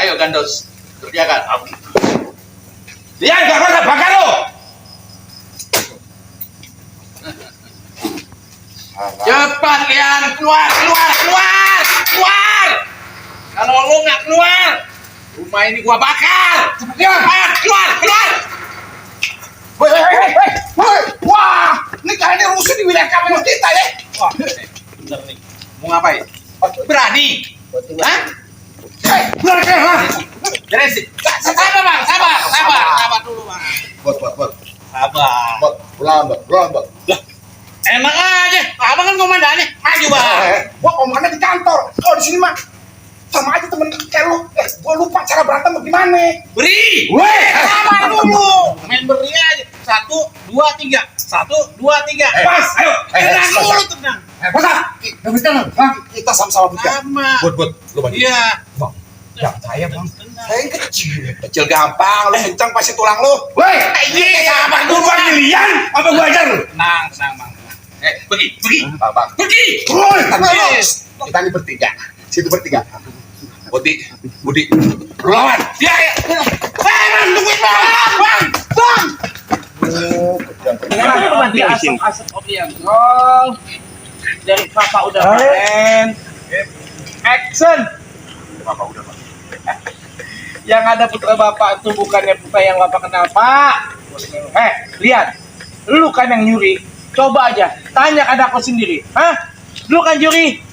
Ayo Gandos, kerjakan. Lian, gak bakar lo. Cepat Lian, keluar. Kalau lu nggak keluar, rumah ini gua bakar. Cepat keluar. Woi, wah, ini kayaknya rusuh di wilayah kami kita ya. Wah, bener nih. Mau ngapain? Berani? Hah? Beresin. Sabar bang, sabar dulu bang. Buat. Sabar. Pulang. Enak aja, abang kan komandannya, maju bang. Gua komandan di kantor. Kalau di sini mah sama aja temen kayak lu. Gua lupa cara berantem bagaimana. Beri. Weh, Sabar dulu. Main beri aja. 1, 2, 3. 1, 2, 3. Pas, ayo. Tenang dulu, tenang. Kita sama-sama buka. Sama. Buat, lu bagi. Iya. Bang, jangan saya bang. Tenang. Saya yang kecil gampang. Lu kencang pasti tulang lu. Woi, Sabar dulu bang. Lian, apa gua ajar lu? Tenang bang. Pergi. Bang. Pergi. Woi, Yes. kita ini bertiga. Situ bertiga. Budi, lawan. Ya. Bang, tungguin bang. Bang. Nanti asap yang gol dari papa udah keren. Action. Apa udah bang? Yang ada putra bapak itu bukannya putra yang bapak kenal pak. Lihat, lu kan yang nyuri. Coba aja, tanya anakku sendiri. Lu kan nyuri.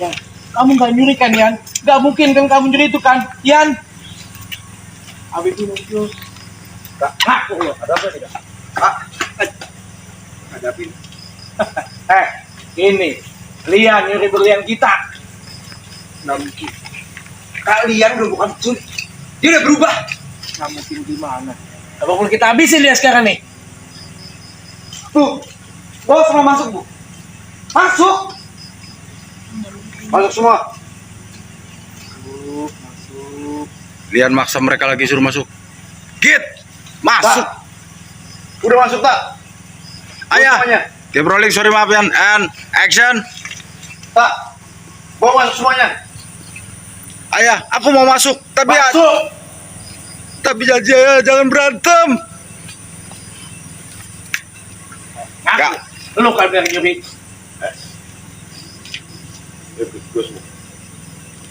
Ya, kamu nggak nyuri kan Yan? Nggak mungkin kan kamu nyuri itu kan, Yan? Abi itu muncul. Ngaku lo, ada apa tidak? Hadapin. Ini Lian nyuri berlian kita. Nggak mungkin. Kalian udah bukan curi. Dia udah berubah. Nggak mungkin gimana? Apa perlu kita habisin dia sekarang nih? Bu, bos mau masuk bu. Masuk semua. Masuk. Lian maksa mereka lagi suruh masuk. Git, masuk. Tak. Udah masuk tak? Ayah. Semuanya. Keep rolling, sorry maaf Yan. And action. Tak. Bawa masuk semuanya. Ayah, aku mau masuk. Tapi Masuk. janji ayah, jangan berantem. Ngaku. Lu kan yang nyuri.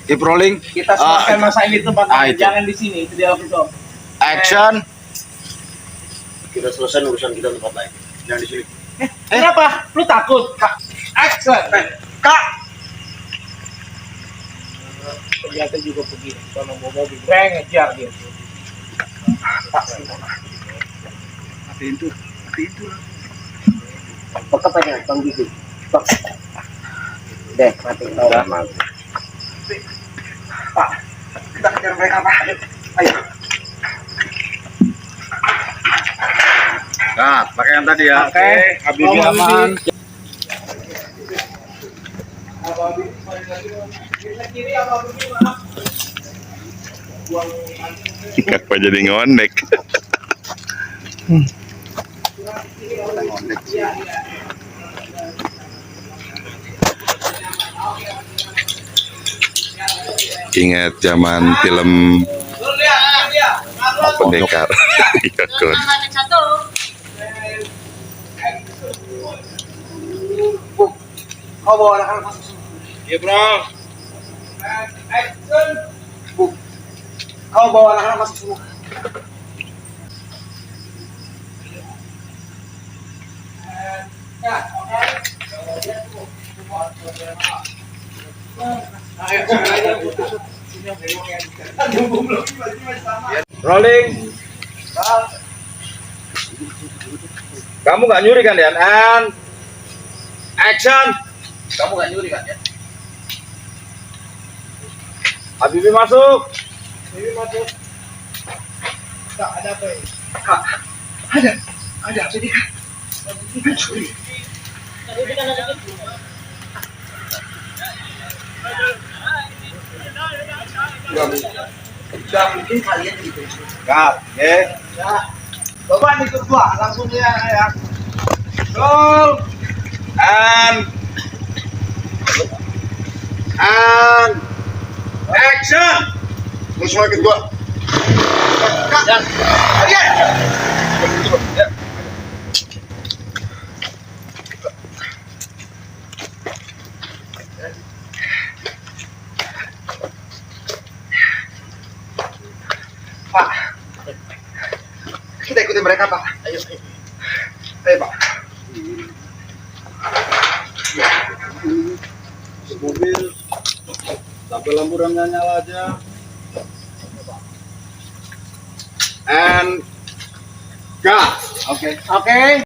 Keep rolling. Kita selesai masalah ini tempat lain. itu. Jangan di sini, itu di dalam itu. Action. Kita selesai urusan kita tempat lain. Jangan di sini. Kenapa? Lu takut? Action. Kak. Ternyata juga pergi. Kalau mau mobil, ngejar dia. Matiin tuh. Tetap aja, Bang Gigi. Stop. Deh, mati. Udah, mati. Pak. Kita kejar mereka Pak. Ayo. Nah, pakai yang tadi ya. Oke. Habibie aman. Kenapa jadi ngondek? Ingat zaman film Pendekar. Iya kan. Kau bawa anak-anak masuk semua. Iya bro. Bu. Kau bawa anak-anak masuk semua. Rolling. Kamu nggak nyuri kan Yan? And action. Kamu nggak nyuri kan ya? Habibie masuk. Kak, ada apa ini? Kak, ada apa ini Kak? Mencuri. Gak mungkin kalian gitu. Kak, ya. Bapak ikut gua langsung ya. Roll. And action. semua ikut gua. Kak, kalian. Pak, kita ikutin mereka, Pak. Ayo, Pak. Mobil lampu remnya nyala aja. And gas. Oke.